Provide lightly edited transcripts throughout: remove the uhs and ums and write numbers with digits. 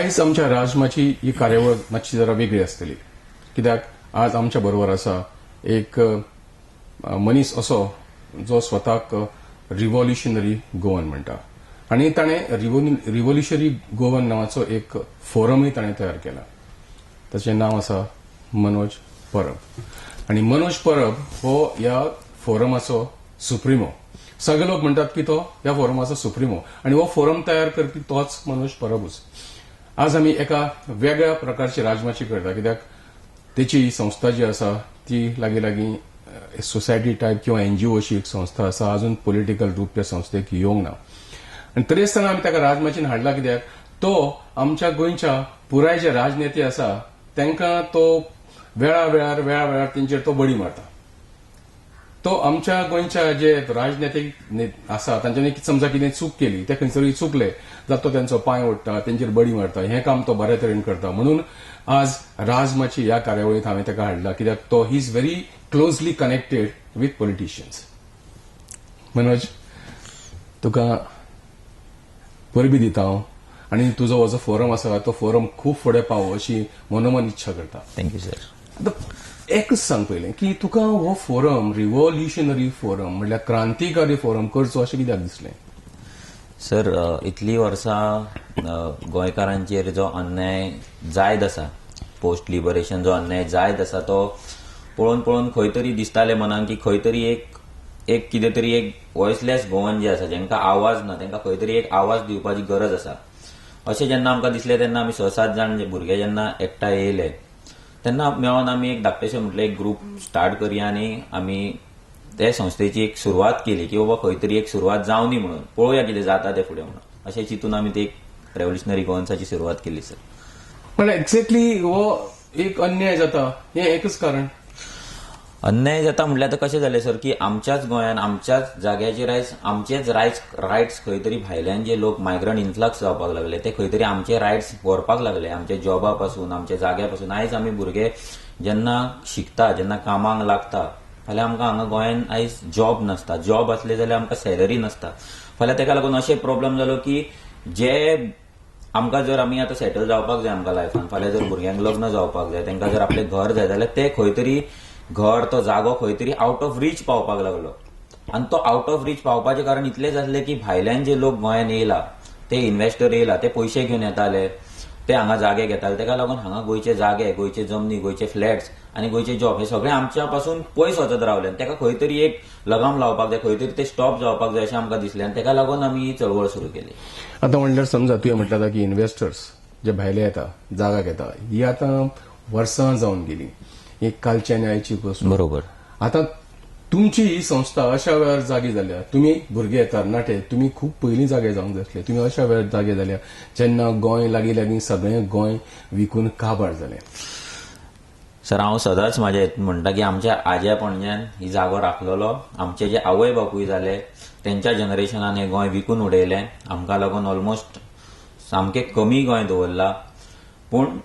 आयज आमच्या राजमाची ही कार्यावळ मातशी जरा वेगळी आसतली, कित्याक आज आमच्या बरोबर आसा एक मनीस असो जो स्वताक रिव्होल्युशनरी गोवन म्हणटा आनी ताणें रिव्होल्युशनरी गोवन नांवाचो एक फोरमूय ताणें तयार केला. ताचें नांव आसा मनोज परब आनी मनोज परब हो ह्या फोरमाचो सुप्रिमो. सगळे लोक म्हणटात की तो ह्या फोरमाचो सुप्रिमो आनी हो फोरम तयार करपी तोच मनोज परबूच. आज आमी एका वेगळ्या प्रकारची राजमाची करता, कित्याक तेची संस्था जी आसा ती लागीं लागीं सोसायटी टायप किंवा एनजीओ अशी एक संस्था आसा. अजून पॉलिटिकल रूप त्या संस्थेक येवंक ना आनी तरी आसतना आमी ताका राजमाचीन हाडला, कित्याक तो आमच्या गोंयच्या पुराय जे राजनेते आसा तांकां तो वेळा वेळार वेळा वेळार तेंचेर तो बडी मारता. तो आमच्या गोंयच्या जे राजनेते आसा तांच्यांनी समजा कितें चूक केली, ते खंयसरूय चुकले जाल्यार तो तेंचो पांय ओडटा, तेंचेर बडी मारता. हें काम तो बऱ्या तरेन करता. म्हणून आज राजमाची ह्या कार्यावळींत हांवें ताका हाडला, कित्याक तो he is very closely connected with politicians. Manoj, तुका परबी दिता हांव आनी तुजो हो जो फोरम आसा तो फोरम खूब फुडें पावो अशी मनोमन इच्छा करता. Thank you sir. आतां एकच सांग पयलें की तुका हो फोरम, रिव्होल्युशनरी फोरम म्हणल्यार क्रांतिकारी फोरम करचो अशें कित्याक दिसलें? सर, इतली वर्सां गोंयकारांचेर जो अन्याय जायत आसा, पोस्ट लिबरेशन जो अन्याय जायत आसा, तो पळोवन पळोवन खंय तरी दिसतालें मनान की खंय तरी एक एक कितें तरी एक वॉयसलेस गोवन जे आसा, जेंका आवाज ना, तेंका खंय तरी एक आवाज दिवपाची गरज आसा. अशें जेन्ना आमकां दिसलें तेन्ना आमी 6-7 जाण जे भुरगे जेन्ना एकठांय येयले तेन्ना मेळोन आमी एक धाकटेशें म्हटलें एक ग्रूप स्टार्ट करया आनी आमी ते संस्थेची एक सुरवात केली की बाबा खंय तरी एक सुरवात जावनी म्हणून पळोवया कितें जाता तें फुडें म्हणून. अशें चिंतून आमी ते एक रेव्होल्युशनरी गोवन्साची सुरवात केली सर. म्हणल्यार एक्झॅक्टली हो एक अन्याय जाता हें एकच कारण. अन्याय जाता म्हटल्यार आतां कशें जालें सर की आमच्याच गोंयान आमच्याच जाग्याचेर आयज आमचेच रायट्स खंय तरी भायल्यान जे लोक मायग्रंट इन्फ्लक्स जावपाक लागले ते खंय तरी आमचे रायट्स व्हरपाक लागले, आमच्या जॉबा पासून, आमच्या जाग्या पासून. आयज आमी भुरगे जेन्ना शिकता, जेन्ना कामाक लागता, फाल्यां आमकां हांगा गोंयान आयज जॉब नासता. जॉब आसले जाल्यार आमकां सॅलरी नासता. फाल्यां तेका लागून अशें प्रॉब्लम जालो की जे आमकां जर आमी आतां सेटल जावपाक जाय आमकां लायफान, फाल्यां जर भुरग्यांक लग्न जावपाक जाय, तांकां जर आपलें घर जाय जाल्यार ते खंय तरी घर, तो जागो खंय तरी आवट ऑफ रीच पावपाक लागलो. आनी तो आवट ऑफ रीच पावपाचें कारण इतलेंच आसलें की भायल्यान जे लोक गोंयान येयला, ते इन्वेस्टर येयला, ते पयशे घेवन येताले, ते हांगा जागे घेताले. तेका लागून हांगा गोंयचे जागे, गोंयचे जमनी, गोंयचे फ्लॅट्स आनी गोंयचे जॉब हे सगळे आमच्या पासून पयस वचत रावले. आनी तेका खंय तरी एक लगाम लावपाक जाय, खंय तरी ते स्टॉप जावपाक जाय अशें आमकां दिसलें आनी तेका लागून आमी ही चळवळ सुरू केली. आतां म्हणल्यार समजा तुवें म्हटलें आतां की इन्वेस्टर्स जे भायले येता, जागा घेता, ही आतां वर्सां जावन गेली, एक कालची आनी आयची गोश्ट. बरोबर. आतां तुमची ही संस्था अशा वेळार जागी जाल्या, तुमी भुरगे तरणाटे, तुमी खूब पयलीं जागे जावंक जाय आसले, तुमी अशा वेळार जागे जाल्या जेन्ना गोंय लागीं लागीं सगळें गोंय विकून काबार जालें. सर, हांव सदांच म्हाज्या हेतून म्हणटा की आमच्या आज्या पणज्यान ही जागो राखलेलो, आमचे जे आवय बापूय जाले तेंच्या जनरेशनान हें गोंय विकून उडयलें. आमकां लागून ऑलमोस्ट सामकें कमी गोंय दवरलां. पूण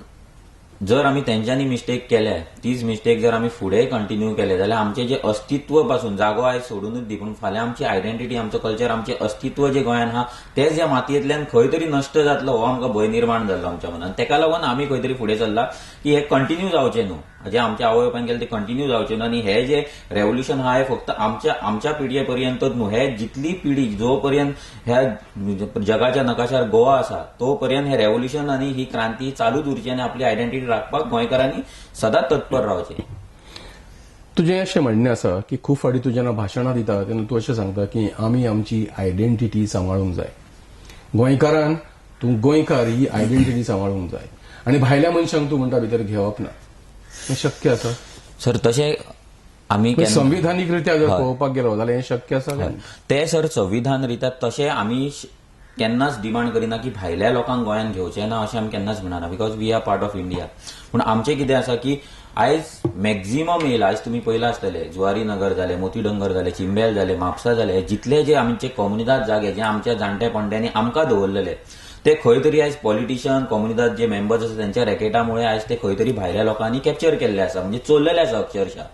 जर आमी तेंच्यांनी मिस्टेक केल्या तीच मिस्टेक जर आमी फुडें कंटिन्यू केले जाल्यार आमचें जें अस्तित्व पासून जागो आयज सोडूनच दी, पूण फाल्यां आमची आयडेंटिटी, आमचो कल्चर, आमचें अस्तित्व जें गोंयान आहा तें ज्या मातयेंतल्यान खंय तरी नश्ट जातलो हो आमकां भंय निर्माण जाल्लो आमच्या मनान. तेका लागून आमी खंय तरी फुडें सरला की हें कंटिन्यू जावचें न्हू, जें आमच्या आवय बापायन केलें तें कंटिन्यू जावचें न्हू. आनी हें जें रेवोल्युशन आहा हें फक्त आमच्या आमच्या पिळगे पर्यंतच न्हू, हे जितली पिढी जो पर्यंत ह्या जगाच्या नकाशार गोवा आसा तो पर्यंत हें रेवोल्युशन आनी ही क्रांती चालूच उरची आनी आपली आयडेंटिटी राखपाक गोंयकारांनी सदांच तत्पर रावचें. तुजें अशें म्हणणें आसा की खूब फावटी तूं जेन्ना भाशणां दिता तेन्ना तूं अशें सांगता की आमी आमची आयडेंटिटी सांबाळूंक जाय, गोंयकारान तूं गोंयकार ही आयडेंटिटी सांबाळूंक जाय आनी भायल्या मनशांक तूं म्हणटा भितर घेवप ना, हें शक्य आसा? सर, तशें आमी संविधानीक रित्या जर पळोवपाक गेलो जाल्यार हें शक्य आसा? तें सर संविधान रित्या तशें आमी केन्नाच डिमांड करिना की भायल्या लोकांक गोंयांत घेवचें ना अशें आमी केन्नाच म्हणना, because we are part of India. पूण आमचें कितें आसा की आयज मॅक्झिमम येयला, आयज तुमी पळयलां आसतलें, जुवारी नगर जालें, मोती डोंगर जालें, चिंबेल जालें, म्हापसा जालें, जितले जे आमचे कोमुनिदाद जागे जे आमच्या जाणटे पणट्यांनी आमकां दवरलेले ते खंय तरी आयज पॉलिटिशियन, कोमुनिदाद जे मेंबर्स आसा तेंच्या रॅकेटामुळे आयज ते खंय तरी भायल्या लोकांनी कॅप्चर केल्ले आसा, म्हणजे चोरलेले आसा अक्षरशः.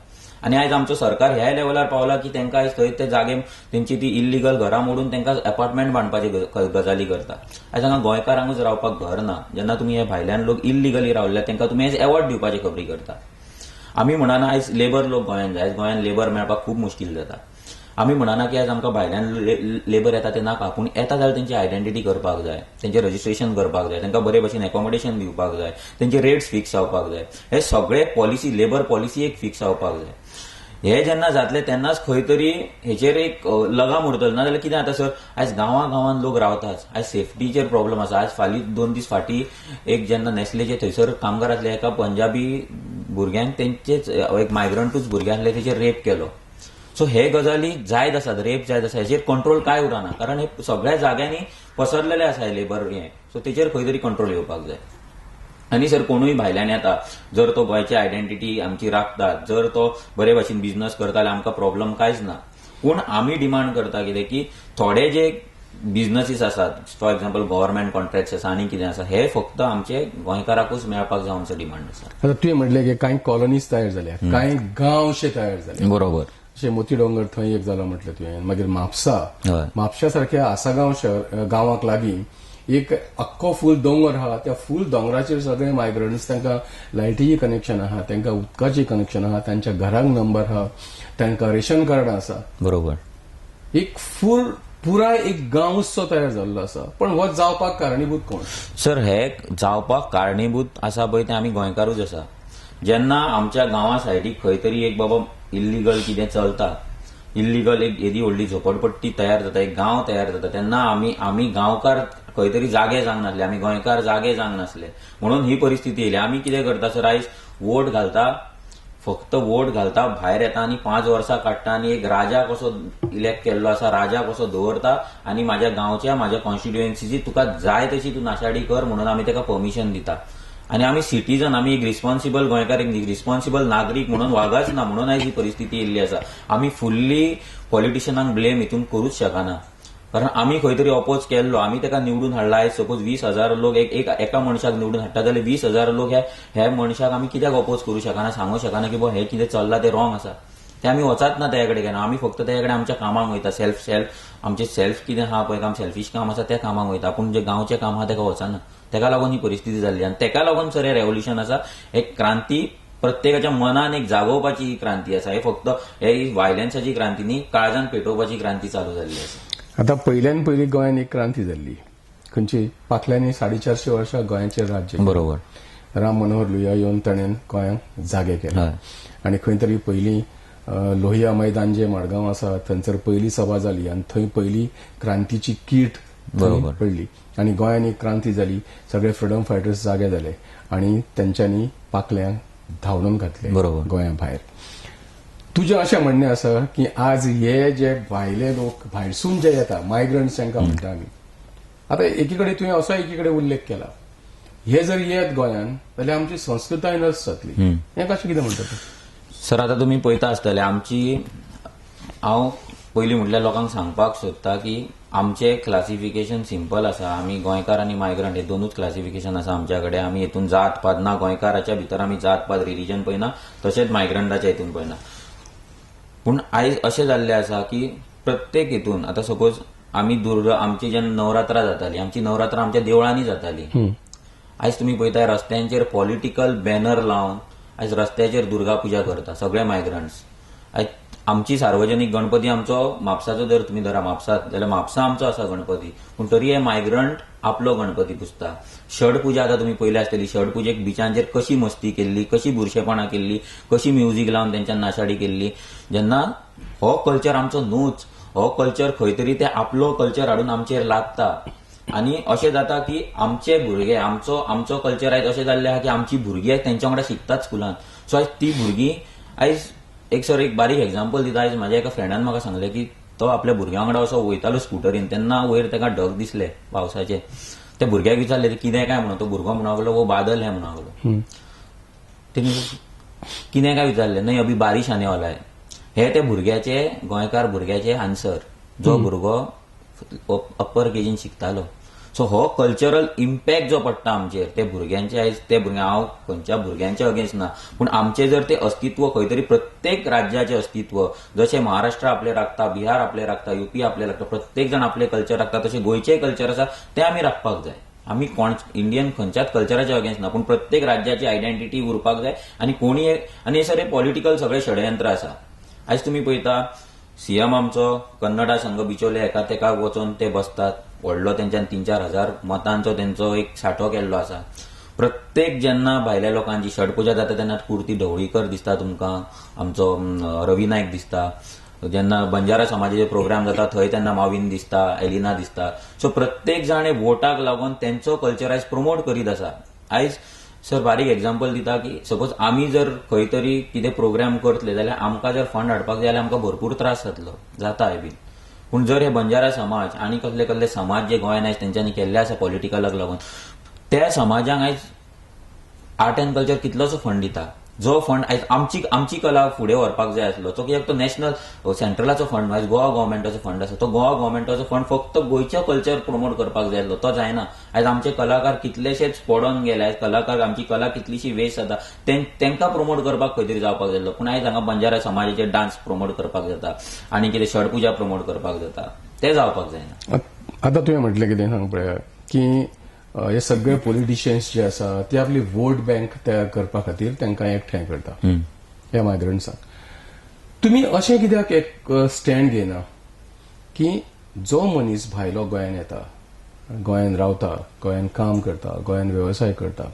आनी आयज आमचो सरकार ह्या लेवलार पावला की तांकां आयज थंय ते जागे तेंची ती इल्लिगल घरां मोडून तांकां अपार्टमेंट बांदपाची गजाली करता. आयज हांगा गोंयकारांकूच रावपाक घर ना. जेन्ना तुमी हे भायल्यान लोक इल्लिगली रावले तांकां तुमी आयज एवॉर्ड दिवपाची खबरी करता. आमी म्हणना आयज लेबर लोक गोंयांत जाय, आयज गोंयांत लेबर मेळपाक खूब मुश्कील जाता. आमी म्हणना की आयज आमकां भायल्यान लेबर येता ते नाका, पूण येता जाल्यार तेंची आयडेंटिटी करपाक जाय, तेंचें रजिस्ट्रेशन करपाक जाय, तांकां बरे भशेन एकोमोडेशन दिवपाक जाय, तेंचे रेट्स फिक्स जावपाक जाय. हे सगळे पॉलिसी, लेबर पॉलिसी एक फिक्स जावपाक जाय. हे जेन्ना जातले तेन्नाच खंय तरी हेचेर एक लगाम उरतलो. ना जाल्यार कितें जाता सर, आयज गांवां गांवांत लोक रावताच, आयज सेफ्टीचेर प्रॉब्लम आसा. आयज फालीं 2 दीस फाटीं एक जेन्ना नेस्लेचे थंयसर कामगार आसले एका पंजाबी भुरग्यान तेंचेच एक मायग्रंटूच भुरगे आसले तेचेर रेप केलो. सो हे गजाली जायत आसात, रेप जायत आसा, हेचेर कंट्रोल काय उरना, कारण हे सगळ्या जाग्यांनी पसरलेले आसा लेबर हे. सो तेचेर खंय तरी कंट्रोल येवपाक जाय. आनी सर कोणूय भायल्यान येता जर तो गोंयची आयडेंटिटी आमची राखता, जर तो बरे भाशेन बिझनस करता जाल्यार आमकां प्रॉब्लम कांयच ना. पूण आमी डिमांड करता कितें की थोडे जे बिझनसीस आसात, फॉर एक्झाम्पल गव्हर्मेंट कॉन्ट्रॅक्ट्स आसा आनी कितें आसा, हे फक्त आमचे गोंयकाराकूच मेळपाक जाय आमचो डिमांड आसा. आतां तुवें म्हणलें की कांय कॉलनीज तयार जाल्या, कांय गांवशे तयार जाले, बरोबर. अशें मोती डोंगर थंय एक जाला म्हटलें तुवें, मागीर म्हापसा, म्हापशा सारक्या आसागांव शहर गांवाक लागीं एक अख्खो फूल दोंगर आहा, त्या फूल दोंगराचेर सगळे मायग्रंट्स, तांकां लायटीची कनेक्शन आहा, तांकां उदकाची कनेक्शन आहा, तांच्या घरांक नंबर आहा, तांकां रेशन कार्ड आसा, बरोबर. एक फूल पुराय एक गांवसो तयार जाल्लो आसा. पण हो जावपाक कारणीभूत कोण सर? हे जावपाक कारणीभूत आसा पळय ते आमी गोंयकारूच आसा. जेन्ना आमच्या गांवा सायडीक खंय तरी एक बाबा इल्लिगल कितें चलता, इल्लिगल एक येदी व्हडली झोपडपट्टी तयार जाता, एक गांव तयार जाता, तेन्ना आमी गांवकार खंय तरी जागे जावंक नासले, आमी गोंयकार जागे जावंक नासले, म्हणून ही परिस्थिती येयली. आमी कितें करता सर, आयज वोट घालता, फक्त वोट घालता, भायर येता आनी 5 वर्सां काडटा आनी एक राजा कसो इलेक्ट केल्लो आसा, राजा कसो दवरता आनी म्हाज्या गांवच्या म्हाज्या कॉन्स्टिट्युएन्सीची तुका जाय तशी तूं नाशाडी कर म्हणून आमी ताका परमिशन दिता. आनी आमी सिटीजन, आमी एक रिस्पॉन्सिबल गोंयकार, एक रिस्पॉन्सिबल नागरीक म्हणून वागाच ना, म्हणून आयज ही परिस्थिती येयल्ली आसा. आमी फुल्ली पॉलिटिशनांक ब्लेम हितून करूच शकना, कारण आमी खंय तरी अपोज केल्लो, आमी ताका निवडून हाडला. आयज सपोज 20,000 लोक एका मनशाक निवडून हाडटा जाल्यार 20,000 लोक ह्या मनशाक आमी कित्याक अपोज करूं शकना, सांगूं शकना की हे कितें चल्लां तें रॉंग आसा. ते आमी वचात ना त्या कडेन केन्ना, आमी फक्त त्या कडेन आमच्या कामाक वयता, सेल्फ सेल्फ आमचे सेल्फ कितें आहा पळय काम, सेल्फीश काम आसा त्या कामाक वयता, पूण जे गांवचें काम आहा ताका वचना. तेका लागून ही परिस्थिती जाल्ली आनी तेका लागून सर हे रेव्होल्युशन आसा, एक क्रांती प्रत्येकाच्या मनान एक जागोवपाची ही क्रांती आसा. हे फक्त हे व्हायलन्साची क्रांती न्ही, काळजान पेटोवपाची क्रांती चालू जाल्ली आसा. आतां पयल्यान पयली गोंयान एक क्रांती जाल्ली खंयची, पाखल्यांनी 450 वर्सां गोंयाचेर राज्य, बरोबर, राम मनोहर लोहिया येवन ताणें गोंयांक जागे केले आनी खंय तरी पयलीं लोहिया मैदान जे मडगांव आसा थंयसर पयली सभा जाली आनी थंय पयली क्रांतीची कीट पडली आनी गोंयांत एक क्रांती जाली, सगळे फ्रिडम फायटर्स जागे जाले आनी तेंच्यांनी पाखल्यांक धांवडून घातले गोंया भायर. तुजें अशें म्हणणें आसा की आज हे जे भायले लोक भायरसून जे येता, मायग्रंट्स तांकां म्हणटा आमी, आतां एकी कडेन तुवें असो एकी कडेन उल्लेख केला, हे जर येत गोंयांत जाल्यार आमची संस्कृताय नश्ट जातली, हें कशें कितें म्हणटा तूं? सर आतां तुमी पळयता आसतले आमची, हांव पयलीं म्हटल्यार लोकांक सांगपाक सोदता की आमचें क्लासिफिकेशन सिंपल आसा. आमी गोंयकार आनी मायग्रंट हे दोनूच क्लासिफिकेशन आसा आमच्या कडेन. आमी हितून जात पात ना, गोंयकाराच्या भितर आमी जात पात रिलीजन पळयना, तशेंच मायग्रंटाच्या हितून पळयना. पूण आयज अशें जाल्लें आसा की प्रत्येक हितून आतां सपोज आमी दुर्गा, आमची जेन्ना नवरात्रां जाताली, आमची नवरात्रां आमच्या देवळांनी जाताली. आयज तुमी पळयता रस्त्यांचेर पॉलिटिकल बॅनर लावन आयज रस्त्याचेर दुर्गा पुजा करता सगळे मायग्रंट्स. आयज आमची सार्वजनीक गणपती आमचो म्हापसाचो जर तुमी धरा म्हापसात जाल्यार म्हापसा आमचो आसा गणपती, पूण तरी हे मायग्रंट आपलो गणपती पुजता. षड पुजा आतां तुमी पळयल्या आसतली, षड पुजेक बिचांचेर कशी मस्ती केल्ली, कशी बुरशेपणां केल्ली, कशी म्युजीक लावन तेंच्यान नाशाडी केल्ली. जेन्ना हो कल्चर आमचो न्हूच, हो कल्चर खंय तरी ते आपलो कल्चर हाडून आमचेर लागता आनी अशें जाता की आमचे भुरगे, आमचो आमचो कल्चर आयज अशें जाल्लें आहा की आमची भुरगीं आयज तेंच्या वांगडा शिकतात स्कुलान. सो आयज ती भुरगीं आयज एक सर एक बारीक एग्जाम्पल दिता. आयज म्हाज्या एका फ्रेंडान म्हाका सांगलें की तो आपल्या भुरग्यां वांगडा असो वयतालो स्कुटरीन, तेन्ना वयर ताका ढग दिसले पावसाचे. त्या भुरग्याक विचारले ते कितें काय म्हणून, तो भुरगो म्हणूंक लागलो वो बादल है म्हणूंक लागलो. तेणी कितें काय विचारलें, न्हय अभी बारिश आने वाला है. हे ते भुरग्याचे, गोंयकार भुरग्याचे आन्सर, जो भुरगो अप्पर केजीन शिकतालो. सो हो कल्चरल इम्पॅक्ट जो पडटा आमचेर ते भुरग्यांचे आयज ते भुरगे, हांव खंयच्या भुरग्यांचे अगेन्स्ट ना, पूण आमचे जर ते अस्तित्व खंय तरी प्रत्येक राज्याचे अस्तित्व, जशें महाराष्ट्र आपले राखता, बिहार आपले राखता, युपी आपले राखता, प्रत्येक जाण आपले कल्चर राखता, तशें गोंयचें कल्चर आसा तें आमी राखपाक जाय. आमी कोण इंडियन खंयच्याच कल्चराचे अगेन्स्ट ना, पूण प्रत्येक राज्याची आयडेंटिटी उरपाक जाय. आनी कोणी आनी सर हे पॉलिटिकल सगळे षडयंत्र आसा. आयज तुमी पळयता सीएम आमचो कन्नडा संघ बिचोले एका तेका वचोन ते बसतात, व्हडलो तेंच्यान 3-4 हजार मतांचो तेंचो एक सांठो केल्लो आसा. प्रत्येक जेन्ना भायल्या लोकांची षटपुजा जाता तेन्ना कुर्ती ढवळीकर दिसता तुमकां, आमचो रवी नायक दिसता, जेन्ना बंजारा समाजाचे प्रोग्राम जाता थंय तेन्ना माविन दिसता, एलिना दिसता. सो प्रत्येक जाण वोटाक लागून तेंचो कल्चर आयज प्रमोट करीत आसा. आयज सर बारीक एग्जाम्पल दिता की सपोज आमी जर खंय तरी कितें प्रोग्राम करतले जाल्यार आमकां जर फंड हाडपाक जाय जाल्यार आमकां भरपूर त्रास जातलो, जाता I been. पूण जर हे बंजारा समाज आनी कसले कसले समाज जे गोंयान आयज तेंच्यांनी केल्ले आसा पॉलिटिकलाक लागून, त्या समाजांक आयज आर्ट अँड कल्चर कितलोसो फंड दिता, जो फंड आयज आमची आमची कला फुडें व्हरपाक जाय आसलो तो कित्याक तो नॅशनल सेंट्रलाचो फंड, आयज गोवा गव्हर्मेंटाचो फंड आसा, तो गोवा गव्हर्मेंटाचो फंड फक्त गोंयचो कल्चर प्रमोट करपाक जाय आसलो, तो जायना. आयज आमचे कलाकार कितलेशेच पडोन गेले, आयज कलाकार आमची कला कितलीशी वेस्ट जाता, तेंकां प्रमोट करपाक खंय तरी जावपाक जाय आसलो. पूण आयज हांगा बंजारा समाजाचे डान्स प्रमोट करपाक जाता आनी कितें षटपुजा प्रमोट करपाक जाता, ते जावपाक जायना. आतां तुवें म्हटलें कितें सांग पळया की हे सगळे पॉलिटिशियन्स जे आसा ते आपली वोट बँक तयार करपा खातीर तांकां एकठांय करता ह्या मायग्रंट्सांक. तुमी अशें कित्याक एक स्टँड घेयना की जो मनीस भायलो गोंयान येता, गोंयान रावता, गोंयान काम करता, गोंयान वेवसाय करता,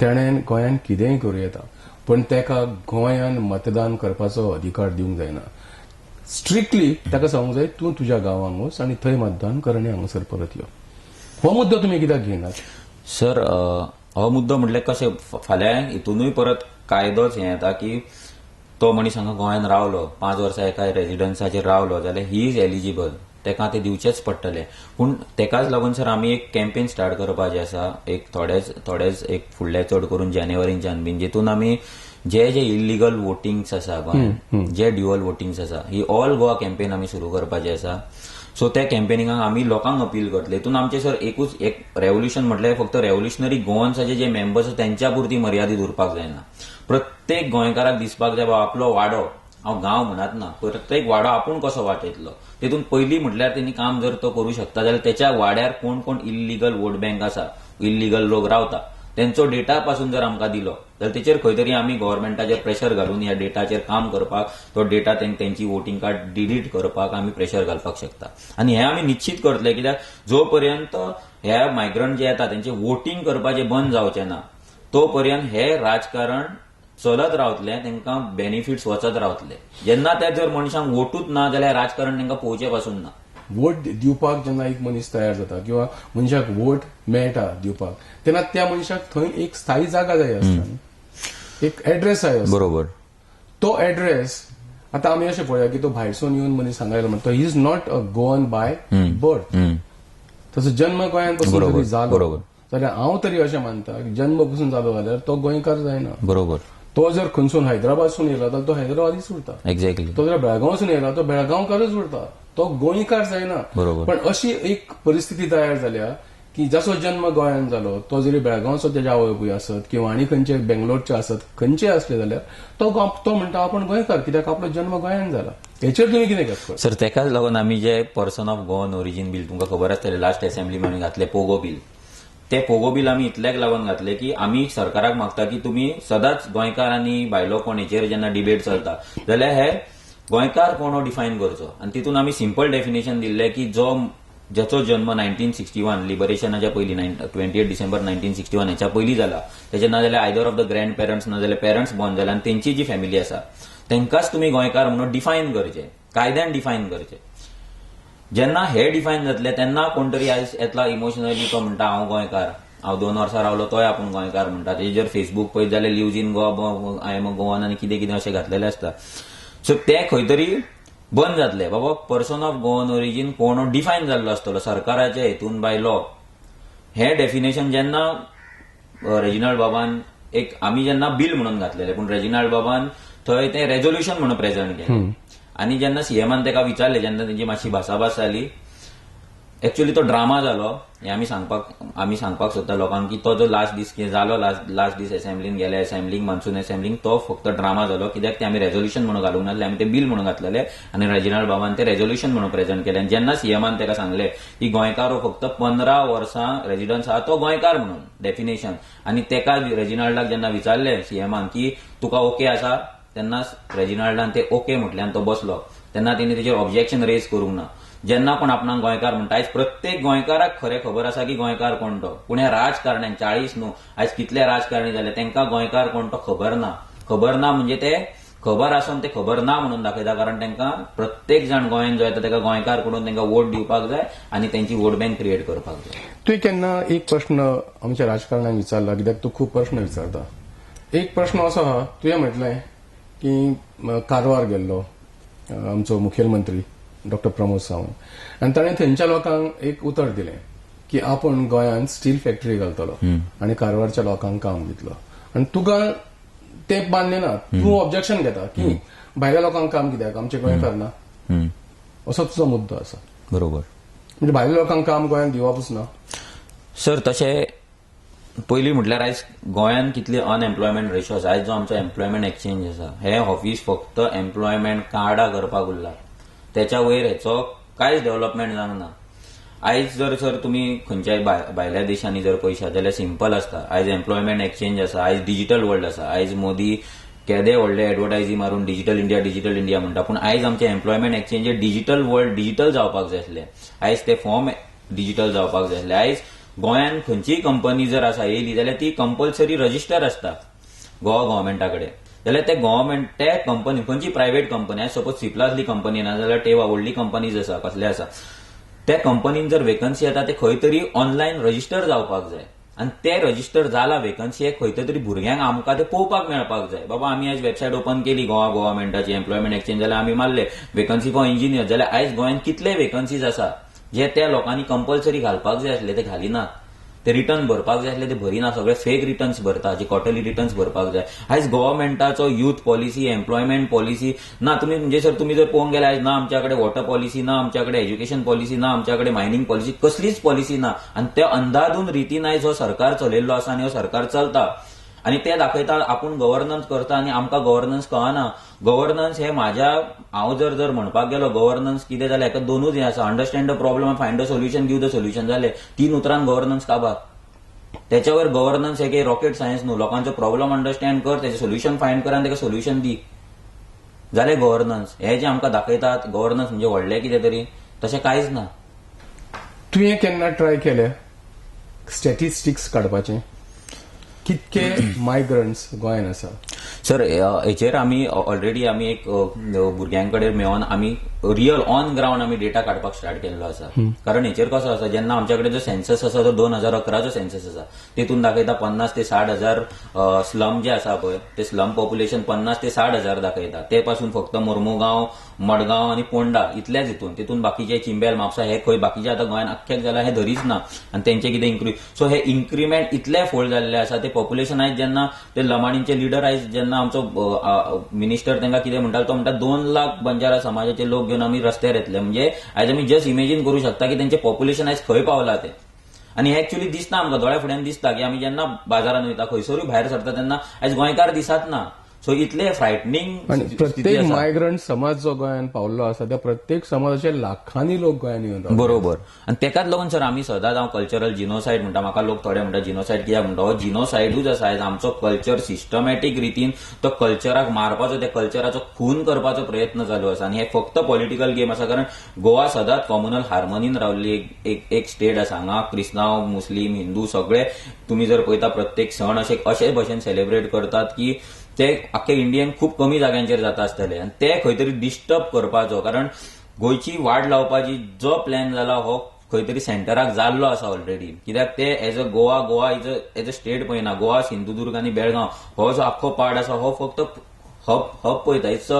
तेणें गोंयान कितेंय करूं येता, पूण ताका गोंयान मतदान करपाचो अधिकार दिवंक जायना. स्ट्रिक्टली ताका सांगूंक जाय तूं तुज्या गांवांक वच आनी थंय मतदान कर आनी हांगासर परत यो. हो मुद्दो तुमी कित्याक घेयनात सर? हो मुद्दो म्हटल्यार कशें, फाल्यां हितूनय परत कायदोच हें येता की तो मनीस हांगा गोंयान रावलो 5 वर्सां एका रेजिडन्साचेर रावलो जाल्यार he is eligible, तेका ते दिवचेच पडटले. पूण तेकाच लागून सर आमी एक कॅम्पेन स्टार्ट करपाचें आसा, एक थोडेच थोडेच एक फुडले चड करून जानेवारीच्यान बीन, जितून आमी जे जे इलिगल वोटिंग्स आसा गोंयांत, जे ड्युअल वोटिंग्स आसा, ही ऑल गोवा कॅम्पेन आमी सुरू करपाची आसा. सो त्या कॅम्पेनिंगाक आमी लोकांक अपील करतले. हितून आमचे सर एकूच एक रेव्होल्युशन म्हटल्यार फक्त रेव्होल्युशनरी गोवन्साचे जे मेंबर्स आसा तेंच्या पुरती मर्यादीत उरपाक जायना. प्रत्येक गोंयकाराक दिसपाक जाय बाबा आपलो वाडो, हांव गांव म्हणत ना, प्रत्येक वाडो आपूण कसो वाटयतलो. तितून पयलीं म्हटल्यार तेणी काम जर तो करूं शकता जाल्यार तेच्या वाड्यार कोण कोण इल्लिगल वोट बँक आसा, इल्लिगल लोक रावता, तेंचो डेटा पासून जर आमकां दिलो जाल्यार तेचेर खंय तरी आमी गव्हर्मेंटाचेर प्रेशर घालून ह्या डेटाचेर काम करपाक, तो डेटा तेंची वोटिंग कार्ड डिलीट करपाक आमी प्रेशर घालपाक शकता. आनी हें आमी निश्चित करतले, कित्याक जो पर्यंत हे मायग्रंट जे येता तेंचे वोटिंग करपाचें बंद जावचें ना तो पर्यंत हे राजकारण चलत रावतलें, तेंकां बेनिफिट्स वचत रावतले. जेन्ना त्या जर मनशांक वोटूच ना जाल्यार राजकारण तेंकां पळोवचें पासून ना. वोट दिवपाक जेन्ना एक मनीस तयार जाता किंवा मनशाक वोट मेळटा दिवपाक, तेन्ना त्या मनशाक थंय एक स्थायी जागा जाय आसता, एक एड्रेस जाय आसता. बरोबर. तो एड्रेस आतां आमी अशें पळोवया की तो भायरसून येवन मनीस हांगा आयलो म्हणटा, he is not a Goan by birth, तसो जन्म गोंयांत पसून जरी जालो जाल्यार हांव तरी अशें मानता की जन्म पसून जालो जाल्यार तो गोंयकार जायना. बरोबर. तो जर खंयसून हैदराबादसून येयला जाल्यार तो हैदराबादीच उरता. एक्झॅक्टली. तो जर बेळगांवसून येयला तो बेळगांवकारच उरता, तो गोंयकार जायना. बरोबर. पण अशी एक परिस्थिती तयार जाल्या की जाचो जन्म गोंयांत जालो तो जरी बेळगांवचो तेज्या आवय बापूय आसत किंवा आनी खंयचे बेंगलोरचे आसत, खंयचे असले जाल्यार तो म्हणटा आपूण गोंयकार कित्याक आपलो जन्म गोंयांत जाला. हेचेर तुमी कितें करता सर? तेकाच लागून आमी जे person of Goan origin bill तुमकां खबर आसतलें, लास्ट असेंब्ली आमी घातले पोगो बील, ते पोगो बील आमी इतल्याक लागून घातले की आमी सरकाराक मागता की तुमी सदांच गोंयकार आनी भायलो कोण हेचेर जेन्ना डिबेट चलता जाल्यार हे गोंयकार कोण हो डिफायन करचो. आनी तितून आमी सिंपल डेफिनेशन दिल्लें की जो ज्याचो जन्म 1961 लिबरेशनाच्या पयलीं 28 डिसेंबर 1961 हेच्या पयलीं जाला, तेचे ना जाल्यार either of the grand parents ना जाल्यार पेरंट्स बॉर्न जाल्या आनी तेंची जी फॅमिली आसा तेंकांच तुमी गोंयकार म्हणून डिफायन करचे, कायद्यान डिफायन करचे. जेन्ना हे डिफायन जातले तेन्ना कोण तरी आयज येतला इमोशनली, तो म्हणटा हांव गोंयकार, हांव 2 वर्सां रावलो तोय आपूण गोंयकार म्हणटा. तेजेर जर फेसबूक पळयत जाल्यार lives in Goa, I am a Goan आनी कितें कितें अशें घातलेलें आसता. सो ते खंय तरी बंद जातले. बाबा पर्सन ऑफ गोवन ओरिजीन कोण डिफायन जाल्लो आसतलो सरकाराच्या हेतून बाय लॉ. हें डेफिनेशन जेन्ना रेजिनाल्ड बाबान एक आमी जेन्ना बील म्हणून घातलेलें, पूण रेजिनाल्ड बाबान थंय तें रेजोल्युशन म्हणून प्रेझेंट केलें. आनी जेन्ना सीएमान तेका विचारलें, जेन्ना तेंची मातशी भासाभास जाली, एक्च्युअली तो ड्रामा जालो हें आमी सांगपाक सोदता लोकांक की तो जो लास्ट दीस कितें जालो, लास्ट दीस असेंब्लीन गेले, असेंब्लीक मान्सून असेंब्लीक तो फक्त ड्रामा जालो. कित्याक ते आमी रेजोल्युशन म्हणून घालूंक नासले, आमी ते बील म्हणून घातलेले आनी रेजिनाल्ड बाबान ते रेजोल्युशन म्हणून प्रेझेंट केले. आनी जेन्ना सीएमान ताका सांगले की गोंयकार हो फक्त 15 वर्सां रेजिडन्स आहा तो गोंयकार म्हणून डेफिनेशन, आनी ताका रेजिनाल्डाक जेन्ना विचारले सीएमान की तुका ओके आसा, तेन्ना रेजिनाल्डान ते ओके म्हटलें आनी तो बसलो. तेन्ना तेणी तेजेर ऑब्जेक्शन रेज करूंक ना. जेन्ना कोण आपणाक गोंयकार म्हणटा, आयज प्रत्येक गोंयकाराक खरें खबर आसा की गोंयकार कोण तो. पूण ह्या राजकारण्यांक 40 न्हू, आयज कितले राजकारणी जाले तांकां गोंयकार कोण तो खबर ना. खबर ना म्हणजे ते खबर आसून ते खबर ना म्हणून दाखयता, कारण तांकां प्रत्येक जाण गोंयांत जो येता ताका गोंयकार करून तांकां वोट दिवपाक जाय आनी तांची वोट बँक क्रिएट करपाक जाय. तुवें केन्ना एक प्रश्न आमच्या राजकारणाक विचारला? कित्याक तूं खूब प्रश्न विचारता. एक प्रश्न असो आहा, तुवें म्हटलें की कारवार गेल्लो आमचो मुखेलमंत्री डॉक्टर प्रमोद सावंत आनी ताणें थंयच्या लोकांक एक उतर दिलें की आपूण गोंयांत स्टील फॅक्टरी घालतलो आनी कारवारच्या लोकांक काम दितलो. आनी तुका तें मान्य ना, तूं ऑब्जेक्शन घेता की भायल्या लोकांक काम कित्याक, आमचे गोंयकार ना, असो तुजो मुद्दो आसा. बरोबर. म्हणजे भायल्या लोकांक काम गोंयांत दिवपूच ना सर. तशें पयलीं म्हटल्यार आयज गोंयांत कितली अनएम्प्लॉयमेंट रेशो आसा, आयज जो आमचो एम्प्लॉयमेंट एक्सचेंज आसा, हे ऑफिस फक्त एम्प्लॉयमेंट कार्डां करपाक उरला, तेच्या वयर हेचो कांयच डेव्हलपमेंट जावंक ना. आयज जर सर तुमी खंयच्याय भायल्या देशांनी जर पळयशात जाल्यार सिंपल आसता. आयज एम्प्लॉयमेंट एक्सचेंज आसा, आयज डिजिटल वर्ल्ड आसा, आयज मोदी केदे व्हडले एडवर्टायजी मारून डिजिटल इंडिया डिजिटल इंडिया म्हणटा, पूण आयज आमचे employment exchange digital world digital जावपाक जाय आसले. आयज ते फॉर्म डिजिटल जावपाक जाय आसले. आयज गोंयांत खंयचीय कंपनी जर आसा येयली जाल्यार ती कंपल्सरी रजिस्टर आसता गोवा गव्हर्मेंटा कडेन. जाल्यार ते गव्हर्मेंट ते कंपनी खंयची प्रायव्हेट कंपनी, आयज सपोज सिप्लासली कंपनी ना जाल्यार टेवा व्हडली कंपनीज आसा कसले आसा, त्या कंपनीन जर वेकन्सी येता ते खंय तरी ऑनलायन रजिस्टर जावपाक जाय आनी ते रजिस्टर जाला वेकन्सी खंय तरी भुरग्यांक आमकां ते पळोवपाक मेळपाक जाय. बाबा आमी आयज वेबसायट ओपन केली गोवा गव्हर्मेंटाची एम्प्लॉयमेंट एक्सचेंज, जाल्यार आमी मारले वेकन्सी फॉर इंजिनियर, जाल्यार आयज गोंयांत कितले वेकन्सीज आसा जे त्या लोकांनी कंपल्सरी घालपाक जाय आसले ते घालिना, ते रिटर्न भरपाक जाय आसले ते भरिना, सगळे फेक रिटर्न्स भरता, जे क्वॉर्टरली रिटर्न्स भरपाक जाय. आयज गव्हर्मेंटाचो यूथ पॉलिसी, एम्प्लॉयमेंट पॉलिसी ना. तुमी म्हणजे सर तुमी जर पळोवंक गेल्यार आयज ना आमच्या कडेन वॉटर पॉलिसी ना, आमच्या कडेन एज्युकेशन पॉलिसी ना, आमच्या कडेन मायनिंग पॉलिसी, कसलीच पॉलिसी ना. आनी ते अंदाधून रितीन आयज हो सरकार चलयल्लो आसा आनी हो सरकार चलता आनी ते दाखयता आपूण गव्हर्नन्स करता आनी आमकां गव्हर्नन्स कळना. गव्हर्नन्स हे म्हाज्या हांव जर जर म्हणपाक गेलो गव्हर्नन्स कितें जाल्यार हेका दोनूच हें आसा, understand the problem, find the solution, give the solution. जालें, 3 उतरान गव्हर्नन्स काबार. त्याच्यावर गव्हर्नन्स हे काही रॉकेट सायन्स न्हू. लोकांचो प्रॉब्लम अंडरस्टँड कर, तेजें सोल्युशन फायंड कर आनी तेका सोल्युशन दी, जालें गव्हर्नन्स. हे जे आमकां दाखयतात गव्हर्नन्स म्हणजे व्हडलें कितें तरी, तशें कांयच ना. तुवें केन्ना ट्राय केलें स्टॅटिस्टिक्स काडपाचें कितके मायग्रंट्स गोंयांत आसा? सर हेचेर आमी ऑलरेडी आमी एक भुरग्यां कडेन मेळोन आमी रियल ऑन ग्रावंड आमी डेटा काडपाक स्टार्ट केल्लो आसा. कारण हेचेर कसो आसा, जेन्ना आमच्या कडेन जो सेन्सस आसा तो 2011चो सेन्सस आसा, तेतून दाखयता 50 ते 60 हजार स्लम जे आसा पळय ते स्लम पॉप्युलेशन 50 ते 60 हजार दाखयता. ते पासून फक्त मोर्मुगांव, मडगांव आनी पोंडा इतल्याच हितून, तितून बाकीचे चिंबेल, म्हापसा हे खंय बाकीचे आतां गोंयांत अख्ख्याक जाला हे धरीच ना आनी तेंचे कितें इन्क्री सो हे इन्क्रीमेंट इतले फोल्ड जाल्ले आसा. ते पॉप्युलेशन आयज जेन्ना ते लमाणींचे लिडर आयज जेन्ना आमचो मिनिस्टर तांकां कितें म्हणटा, तो म्हणटा 2 लाख बंजारा समाजाचे लोक घेवन आमी रस्त्यार येतले. म्हणजे आयज आमी जस्ट इमेजीन करूं शकता की तेंचे पॉप्युलेशन आयज खंय पावला ते. आनी हे एक्चुअली दिसता आमकां दोळ्या फुड्यान दिसता की आमी जेन्ना बाजारान वयता खंयसरूय भायर सरता तेन्ना आयज गोंयकार दिसत ना. सो इतले फ्रायटनिंग. प्रत्येक मायग्रंट समाज जो गोंयांत पावल्लो आसा त्या प्रत्येक समाजाचे लाखांनी लोक गोंयांत येवन रावतात. बरोबर. आनी तेकाच लागून सर आमी सदांच हांव कल्चरल जिनोसायड म्हणटा. म्हाका लोक थोडे म्हणटा जिनोसायड कित्याक म्हणटा, हो जिनोसायडूच आसा. आयज आमचो कल्चर सिस्टमॅटीक रितीन तो कल्चराक मारपाचो, त्या कल्चराचो खून करपाचो प्रयत्न चालू आसा. आनी हे फक्त पॉलिटिकल गेम आसा, कारण गोवा सदांच कॉम्युनल हार्मोनीन रावल्ली एक एक स्टेट आसा. हांगा क्रिस्तांव, मुस्लीम, हिंदू सगळे तुमी जर पळयता प्रत्येक सण अशे भशेन सेलिब्रेट करतात की ते आख्खे इंडियन खूब कमी जाग्यांचेर जाता आसतले. आनी ते खंय तरी डिस्टर्ब करपाचो, कारण गोंयची वाड लावपाची जो प्लॅन जाला हो खंय तरी सेंटराक जाल्लो आसा ऑलरेडी. कित्याक ते as a Goa, Goa is a as a state पळयना, गोवा, सिंधुदुर्ग आनी बेळगांव हो जो आख्खो पार्ट आसा हो फक्त हब हब पळयता. It's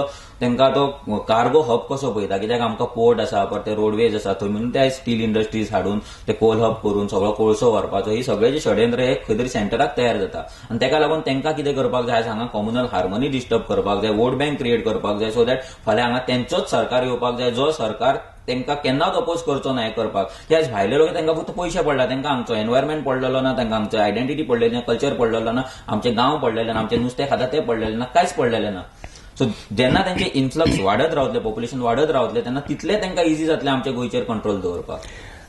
तांकां तो कार्गो हब कसो पळयता, कित्याक आमकां पोर्ट आसा, परते रोडवेज आसा थंय, म्हणून ते स्टील इंडस्ट्रीज हाडून ते कोल हब करून सगळो कोळसो व्हरपाचो, ही सगळे जे षडयंत्र हे खंय तरी सेंटराक तयार जाता. आनी ताका लागून तांकां कितें करपाक जाय, हांगा कॉम्युनल हार्मनी डिस्टर्ब करपाक जाय, वोट बँक क्रिएट करपाक जाय, सो that फाल्यां हांगा तेंचोच सरकार येवपाक जाय, जो सरकार तांकां केन्नाच अपोज करचो ना. हें करपाक की आयज भायले लोक तांकां फक्त पयशे पडला, तांकां हांगचो एनवायरमेंट पडलेलो ना, तांकां हांगचो आयडेंटिटी पडलेली ना, कल्चर पडलेलो ना, आमचे गांव पडलेले ना, आमचे नुस्तें खाता ते पडलेले ना, कांयच पडलेलें ना. सो जेन्ना तेंचे इन्फ्लक्स वाडत रावतले, पॉप्युलेशन वाडत रावतले, तेन्ना तितले तांकां इजी जातलें आमच्या गोंयचेर कंट्रोल दवरपाक.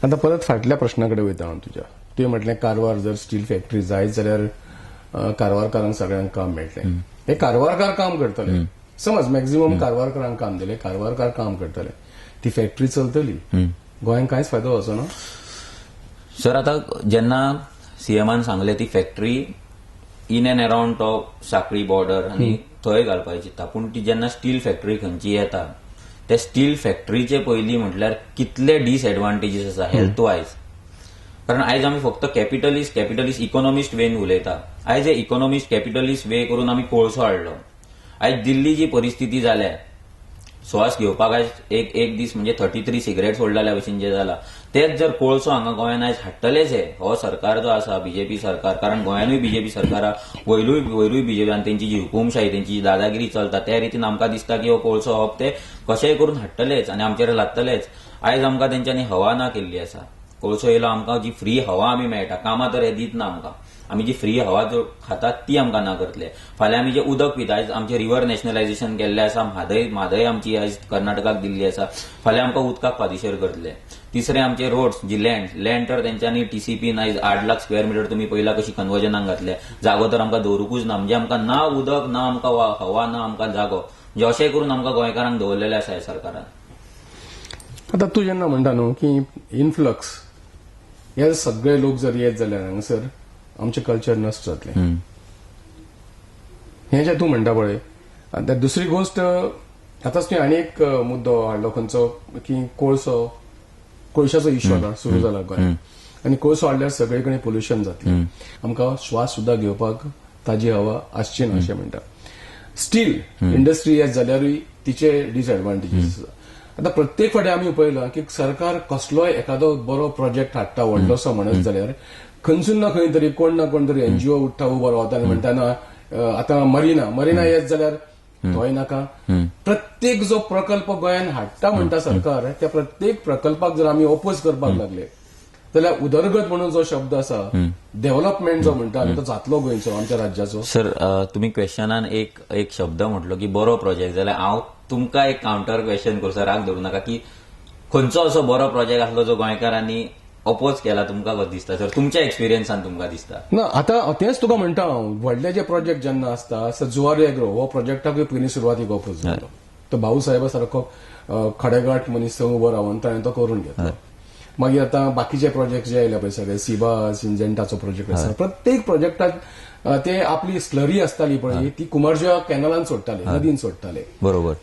आतां परत फाटल्या प्रश्ना कडेन वयता हांव तुज्या. तुवें म्हटलें कारवार जर स्टील फॅक्टरी जायत जाल्यार कारवारकारांक सगळ्यांक काम मेळटलें. हे कारवारकार काम करतले, समज मॅक्झिमम कारवारकारांक काम दिलें, कारवारकार काम करतले, ती फॅक्टरी चलतली, गोंयांक कांयच फायदो जावचो ना. सर, आतां जेन्ना सीएमान सांगलें ती फॅक्टरी इन अँड अराउंड तो साखळी बॉर्डर आनी थंय घालपाची चिंत्ता, पूण ती जेन्ना स्टील फॅक्टरी खंयची येता, ते स्टील फॅक्टरीचे पयलीं म्हटल्यार कितले डिसएडवांटेजीस आसा हेल्थ वायज. कारण आयज आमी फक्त कॅपिटलिस्ट इकॉनॉमिस्ट वेन उलयता. आयज हे इकॉनॉमिस्ट कॅपिटलिस्ट वे करून आमी कोळसो हाडलो. आयज दिल्ली जी परिस्थिती जाल्या, श्वास घेवपाक आयज एक एक दीस म्हणजे 33 सिगरेट सोडलेल्या भशेन जे जाला, तेच जर कोळसो हांगा गोंयान आयज हाडटलेच हे हो सरकार जो आसा बीजेपी सरकार, कारण गोंयानूय बीजेपी सरकार, वयरूय वयरूय बीजेपी, आनी तेंची जी हुकुमशाही, तेंची जी दादागिरी चलता, त्या रितीन आमकां दिसता की हो कोळसो हो ते कशेंय करून हाडटलेच आनी आमचेर लादतलेच. आयज आमकां तेंच्यांनी हवा ना केल्ली आसा. कोळसो येयलो, आमकां जी फ्री हवा आमी मेळटा, कामां तर हे दीत ना आमकां, आमी जी फ्री हवा जो खातात ती आमकां ना करतले. फाल्यां आमी जे उदक पिता, आयज आमचे रिवर नॅशनलायझेशन केल्लें आसा, म्हादय म्हादय आमची आयज कर्नाटकाक दिल्ली आसा, फाल्यां आमकां उदकाक पादिशेर करतले. तिसरें आमचे रोड्स, जी लँड लँड तर तेंच्यांनी टीसीपीन आयज 8 लाख स्क्वेअर मिटर तुमी पयला कशी कन्वर्जनाक घातले, जागो तर आमकां दवरुकूच ना. म्हणजे आमकां ना उदक ना, आमकां हवा ना, आमकां जागो, म्हणजे अशें करून आमकां गोंयकारांक दवरलेलें आसा ह्या सरकारान. आतां तूं जेन्ना म्हणटा न्हू की इन्फ्लक्स हे सगळे लोक जर येत जाल्यार हांगासर आमचें कल्चर नश्ट जातलें, हें जें तूं म्हणटा पळय. आतां दुसरी गोश्ट, आतांच तुवें आनी एक मुद्दो हाडलो खंयचो की कोळसो, कोळशाचो इश्यू आतां सुरू जाला गोंयांत, आनी कोळसो हाडल्यार सगळे कडेन पोल्युशन जातलें, आमकां श्वास सुद्दां घेवपाक ताजी हवा आसची ना अशें म्हणटा. स्टील इंडस्ट्री येत जाल्यारूय तिचे डिसएडवांटेजीस आसा. आतां प्रत्येक फावटी आमी पळयलां की सरकार कसलोय एखादो बरो प्रोजेक्ट हाडटा व्हडलोसो म्हणत जाल्यार खंयसून ना खंय तरी कोण ना कोण तरी एनजीओ उठ्ठा, उबो रावता आनी म्हणटा ना, आतां मरिना मरिना येत जाल्यार तोय नाका. प्रत्येक जो प्रकल्प गोंयान हाडटा म्हणटा सरकार, त्या प्रत्येक प्रकल्पाक जर आमी ओपोज करपाक लागले जाल्यार उदरगत म्हणून जो शब्द आसा, डेव्हलपमेंट जो म्हणटा आमी, तो जातलो गोंयचो, आमच्या राज्याचो? सर, तुमी क्वेश्चनान एक एक शब्द म्हटलो की बरो प्रोजेक्ट, जाल्यार हांव तुमकां एक कावंटर क्वेश्चन करूं, राग धरूं नाका, की खंयचो असो बरो प्रोजेक्ट आसलो जो गोंयकारांनी अपोज केला तुमकां कसो दिसता सर, तुमच्या एक्सपिरियन्सान तुमकां दिसता? ना, आतां तेंच तुका म्हणटा हांव, व्हडले जे प्रोजेक्ट जेन्ना आसता, जुवारी एग्रो हो प्रोजेक्टाकूय पयलीं सुरवातीक अपोज जालो, तो भाऊ साहेबा सारको खडेगांठ मनीस थंय उबो रावन ताणें तो करून घेतलो. मागीर आतां बाकीचे प्रोजेक्ट जे आयले पळय सगळे, सिबा सिंजेंटाचो प्रोजेक्ट आसा, प्रत्येक प्रोजेक्टाक ते आपली स्लरी आसताली पळय ती कुमारजुंव्या कॅनलान सोडटाले, नदीन सोडटाले.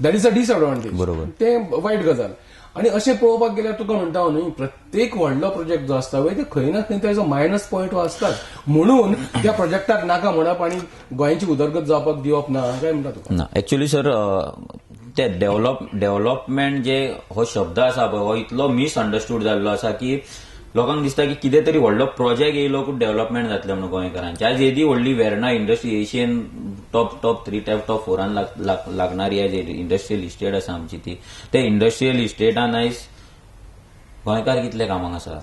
That is a disadvantage. ते वायट गजाल. आनी अशें पळोवपाक गेल्यार तुका म्हणटा हांव न्हय, प्रत्येक व्हडलो प्रोजेक्ट जो आसता पळय, ते खंय ना खंय तेजो मायनस पॉयंट हो आसताच, म्हणून त्या प्रोजेक्टाक नाका म्हणप आनी गोंयची उदरगत जावपाक दिवप ना काय म्हणटा तुका. ना, एक्चुअली सर, ते डेव्हलपमेंट जे हो शब्द आसा पळय, हो इतलो मिसअंडरस्टूड जाल्लो आसा की लोकांक दिसता की कितें तरी व्हडलो प्रोजेक्ट येयलो खूब डेव्हलपमेंट जातलें म्हणून गोंयकारांचे. आयज येदी व्हडली Verna industry, Asian top 3 top 4 लागणारी आयज इंडस्ट्रियल इस्टेट आसा आमची ती, ते इंडस्ट्रियल इस्टेटान आयज गोंयकार कितले कामाक आसा.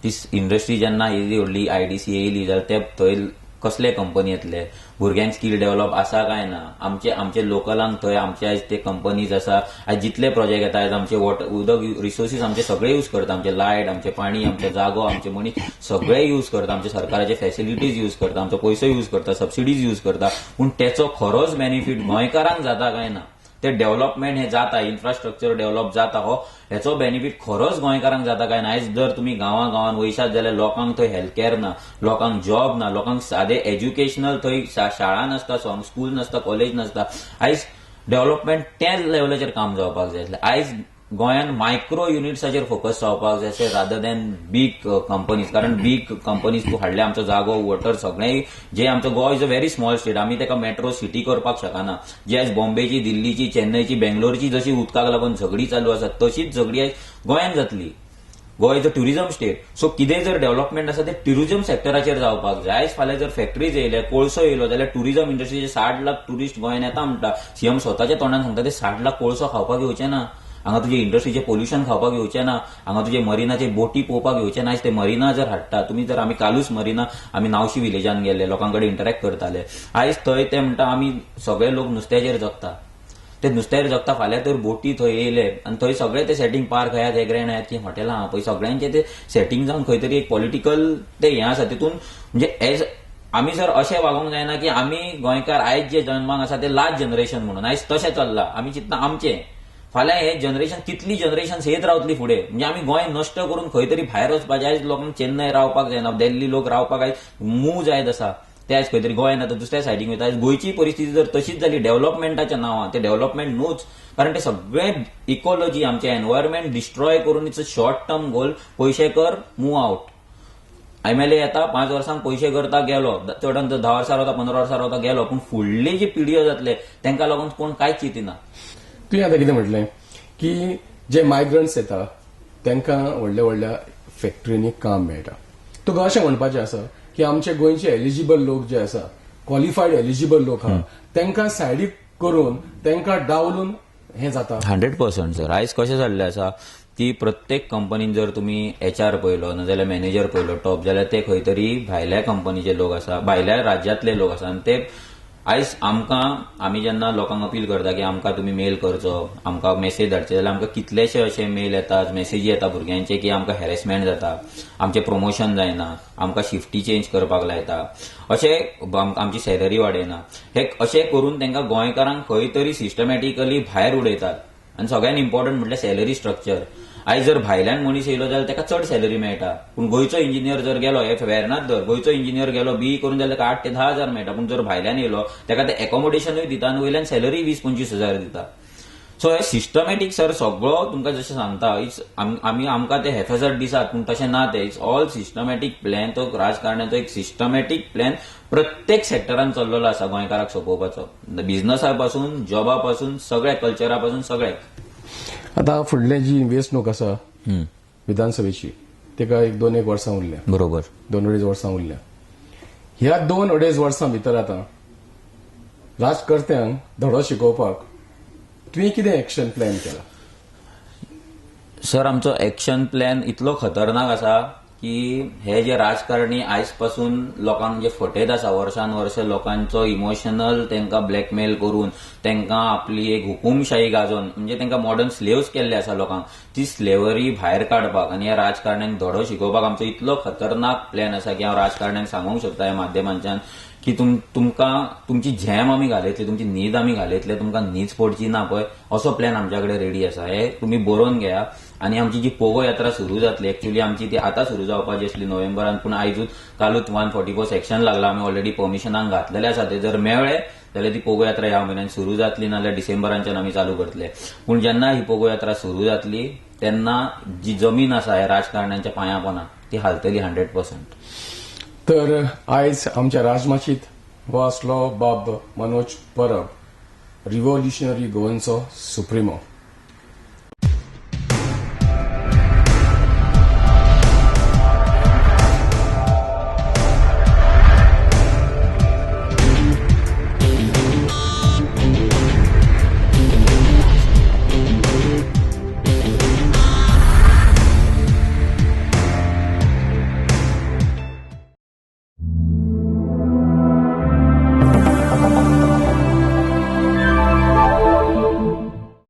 ती इंडस्ट्री जेन्ना येदी व्हडली आयडीसी येयली जाल्यार ते थंय कसले कंपनी येतले, भुरग्यांक स्कील डेव्हलप आसा काय ना, आमचे आमचे लोकलांक थंय आमचे आयज ते कंपनीज आसा. आयज जितले प्रोजेक्ट येता, आयज आमचे वॉटर उदक रिसोर्सीस आमचे सगळे यूज करता, आमचे लायट, आमचे पाणी, आमचे जागो, आमचे मनीस सगळे यूज करता, आमचे सरकाराचे फॅसिलिटीज यूज करता, आमचो पयसो यूज करता, सबसिडीज यूज करता, पूण तेचो खरोच बेनिफीट गोंयकारांक जाता काय ना, ते डेव्हलपमेंट हे जाता, इन्फ्रास्ट्रक्चर डेव्हलप जाता, हो हेचो बेनिफीट खरोच गोंयकारांक जाता काय ना. आयज जर तुमी गांवां गांवान वयशात जाल्यार लोकांक थंय हेल्थ केअर ना, लोकांक जॉब ना, लोकांक सादे एज्युकेशनल थंय शाळा नासता, स्कूल नासता, कॉलेज नासता. आयज डेव्हलपमेंट त्या लेवलाचेर काम जावपाक जाय आसलें. आयज गोंयान मायक्रो युनिट्साचेर फोकस जावपाक जाय अशें रादर दॅन बीग कंपनीज, कारण बीग कंपनीज तूं हाडले आमचो जागो वॉटर सगळें जे आमचो Goa is a very small state, आमी ताका मेट्रो सिटी करपाक शकना. जी आयज बॉम्बेची, दिल्लीची, चेन्नयची, बेंगलोरची जशी उदकाक लागून झगडी चालू आसा तशीच झगडी आयज गोंयान जातली. Goa is a tourism state, so कितें जर डेव्हलपमेंट आसा ते ट्युरिझम सेक्टराचेर जावपाक जाय. आयज फाल्यां जर फॅक्टरीज येयले, कोळसो येयलो जाल्यार ट्युरिझम इंडस्ट्रीचे 60 लाख ट्युरिस्ट गोंयान येता म्हणटा, सीएम स्वताच्या तोंडान सांगता ते 60 लाख कोळसो खावपाक येवचे ना, हांगा तुजे इंडस्ट्रीचे पोल्युशन खावपाक येवचे ना, हांगा तुजे मरिनाचे बोटी पळोवपाक येवचे ना. आयज ते मरिना जर हाडटा तुमी, जर आमी कालूच मरिना आमी नावशी विलेजान गेल्ले, लोकां कडेन इंटरॅक्ट करताले, आयज थंय ते म्हणटा आमी सगळे लोक नुस्त्याचेर जगता, ते नुस्त्याचेर जगता. फाल्यां तर बोटी थंय येयले आनी थंय सगळे ते सेटींग पार्क आहात, हे ग्रँड आहात की हॉटेलां आहा पळय, सगळ्यांचे ते सेटींग जावन खंय तरी एक पॉलिटिकल ते हें आसा तितून. म्हणजे एज आमी जर अशें वागोवंक जायना की आमी गोंयकार आयज जे जन्माक आसा ते लास्ट जनरेशन म्हणून आयज तशें चल्लां, आमी चिंतना आमचें फाल्यां हे जनरेशन कितली जनरेशन येत रावतली फुडें. म्हणजे आमी गोंय नश्ट करून खंय तरी भायर वचपाचें. आयज लोकांक चेन्नय रावपाक जायना, दिल्ली लोक रावपाक आयज मूव जायत आसा, ते आयज खंय तरी गोंयान आतां दुसऱ्या सायडीक वयता. आयज गोंयची परिस्थिती जर तशीच जाली डेव्हलपमेंटाच्या नांवान, ते डेव्हलपमेंट न्हूच, कारण ते सगळे इकोलॉजी आमचे एनवायरमेंट डिस्ट्रॉय करून it's a short term goal, पयशे कर मूव आउट. एमएलए येता 5 वर्सांक पयशे करता गेलो, चडान चड 10 वर्सां रावता, 15 वर्सां रावता गेलो, पूण फुडली जी पिढयो जातले तांकां लागून कोण कांयच चिंतिना. तुवें आतां कितें म्हटलें की जे मायग्रंट्स येता तांकां व्हडल्या व्हडल्या फॅक्टरींनी काम मेळटा. तुका अशें म्हणपाचें आसा की आमचे गोंयचे एलिजिबल लोक जे आसा, क्वॉलिफायड एलिजिबल लोक आहा, तांकां सायडीक करून तांकां डावलून हें जाता? 100% सर. आयज कशें जाल्लें आसा की प्रत्येक कंपनीन जर तुमी एचआर पळयलो नाजाल्यार मॅनेजर पळयलो टॉप, जाल्यार ते खंय तरी भायल्या कंपनीचे लोक आसा, भायल्या राज्यांतले लोक आसा. आनी ते आयज आमकां, आमी जेन्ना लोकांक अपील करता की आमकां तुमी मेल करचो, आमकां मेसेज धाडचे, जाल्यार आमकां कितलेशे अशे मेल येतात, मेसेजी येता भुरग्यांचे की आमकां हॅरेसमेंट जाता, आमचें प्रमोशन जायना, आमकां शिफ्टी चेंज करपाक लायता, अशें आमची सॅलरी वाडयना. हे अशें करून तांकां गोंयकारांक खंय तरी सिस्टमॅटिकली भायर उडयतात. आनी सगळ्यान इम्पॉर्टंट म्हटल्यार सॅलरी स्ट्रक्चर. आयज जर भायल्यान मनीस येयलो जाल्यार ताका चड सॅलरी मेळटा, पूण गोंयचो इंजिनियर जर गेलो, हे वेर्नात धर, गोंयचो इंजिनियर गेलो बीई करून जाल्यार ताका 8 ते 10 हजार मेळटा, पूण जर भायल्यान येयलो ताका ते एकोमोडेशनूय दिता आनी वयल्यान सॅलरी 20-25 हजार दिता. सो हे सिस्टमॅटीक सर सगळो तुमकां जशें सांगता, it's आमी आमकां ते हेफेजट दिसात पूण तशें ना, ते it's all systematic plan. तो राजकारण्याचो एक सिस्टमॅटीक प्लॅन प्रत्येक सेक्टरान चल्लेलो आसा गोंयकाराक सोंपोवपाचो, बिझनसा पासून, जॉबा पासून, सगळ्या कल्चरा पासून, सगळ्याक. आतां फुडले जी वेंचणूक आसा विधानसभेची, ताका एक 2-1 वर्सां उरल्या. बरोबर, 2-2.5 वर्सां उरल्या. ह्या 2-2.5 वर्सां भितर आतां राजकर्त्यांक धडो शिकोवपाक तुवें कितें एक्शन प्लॅन केला? सर, आमचो एक्शन प्लॅन इतलो खतरनाक आसा की हे जे राजकारणी आयज पासून लोकांक जे फटयत आसा, वर्सान वर्स लोकांचो इमोशनल तांकां ब्लॅकमेल करून तांकां आपली एक हुकुमशाही गाजोवन, म्हणजे तांकां मॉडर्न स्लेव्स केल्ले आसा लोकांक, ती स्लेवरी भायर काडपाक आनी ह्या राजकारण्यांक धडो शिकोवपाक आमचो इतलो खतरनाक प्लॅन आसा की हांव राजकारण्यांक सांगूंक शकता ह्या माध्यमांच्यान की तुमकां तुमची झेम आमी घालयतली, तुमची न्हीद आमी घालयतले, तुमकां न्हीद पडची ना पळय, असो प्लॅन आमच्या कडेन रेडी आसा. हे तुमी बरोवन घेया. आनी आमची जी पोगो यात्रा सुरू जातली, एक्चुअली आमची ती आतां सुरू जावपाची आसली नोव्हेंबरान, पूण आयजूच कालूच 144 सेक्शन लागला, आमी ऑलरेडी परमिशनाक घातलेले आसा, ते जर मेळ्ळे जाल्यार ती पोगो यात्रा ह्या म्हयन्यान सुरू जातली, नाजाल्यार डिसेंबरांच्यान आमी चालू करतले. पूण जेन्ना ही पोगो यात्रा सुरू जातली तेन्ना जी जमीन आसा ह्या राजकारण्यांच्या पांयां पोना ती हालतली 100%. तर आयज आमच्या राजमाचीत हो आसलो बाब मनोज परब, रिव्होल्युशनरी गोवनचो सुप्रिमो.